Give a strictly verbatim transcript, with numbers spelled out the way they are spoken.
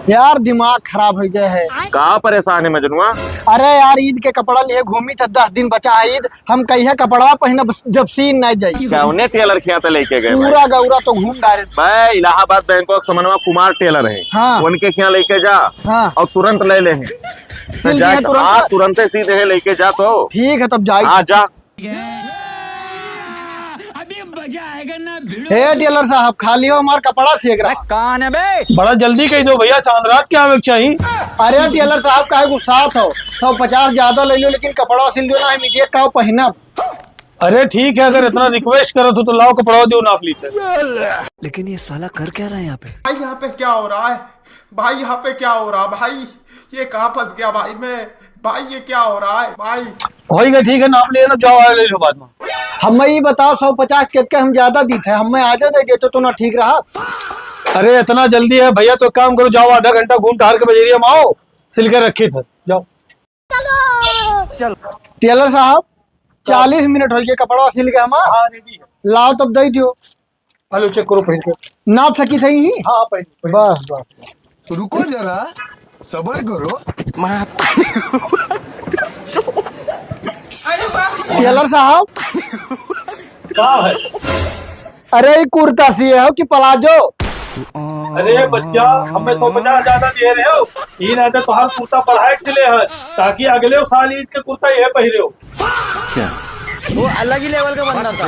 यार, दिमाग खराब होइ गया है। का परेशान है मजनुआ? अरे यार, ईद के कपड़ा लिए घूमी थे, दस दिन बचा है ईद, हम कहिया कपड़वा पहिनब जब सीन नाहीं जाई। कौने टेलर खिया ते लेके गए भाई? पूरा गौरा तो घूम डारे। भाई, इलाहाबाद बैंकॉक समनवा कुमार टेलर है, हाँ। उनके खिया लेके जा हाँ। और तुरंत ले ले हैं। सिल दिए तुरंत? हाँ, तुरंते सी दे हैं, लेके जा तो। ठीक है, तब जाई। हाँ, जा। अभी मजा आएगा ना भिड़ो। हे टेलर साहब, खाली हो हमार कपड़ा सिएक रहा। कौन है बे? बड़ा जल्दी कहि देउ भइया, चांद रात के आवे के चाही। अरे टेलर साहब, काहे गुस्सात हो? सौ पचास ज्यादा ले लो, लेकिन कपड़ा सिल दो ना, हम ये का पहिनब। अरे ठीक है, अगर इतना request करत हो तो लाओ कपड़ा देउ, नाप लीत है। लेकिन ये साला कर क्या रहा है यहाँ पे? भाई, यहाँ पे क्या हो रहा है? भाई, यहाँ पे क्या हो रहा भाई? ये कहाँ फंस गया भाई मैं? भाई, ये क्या हो रहा है भाई? होई गए, ठीक है, नाप लिए ना, जाओ, आए ले लो बाद में। हमें ये बताओ, सौ पचास के, के हम ज्यादा दीत है, हमें आधे दे देते तो ना ठीक रहा। अरे इतना जल्दी है भइया, तो काम करो, जाओ आधा घंटा घूम टहर के बजरिया में आओ, सिल के रखी थे, जाओ। चलो। टेलर साहब, चालीस मिनट होइ गए, कपड़वा सिल के हमार। हाँ, ready है। लाओ तब दे दियो। हेलो, check करो पहन के। नाप सकी थे ही? हाँ, पहन, पहन। बस, बस। रुको जरा, सबर करो। टेलर साहब। का है? अरे, ई कुर्ता सिए हो कि प्लाजो? अरे बच्चा, हमें सौ पचास ज्यादा दे रहे हो। ई नाते तोहार कुर्ता बढ़ाए के सिले है, ताकि अगले साल ईद के कुर्ता ये पहिरे हो। क्या? वो अलग ही level का बंदा था।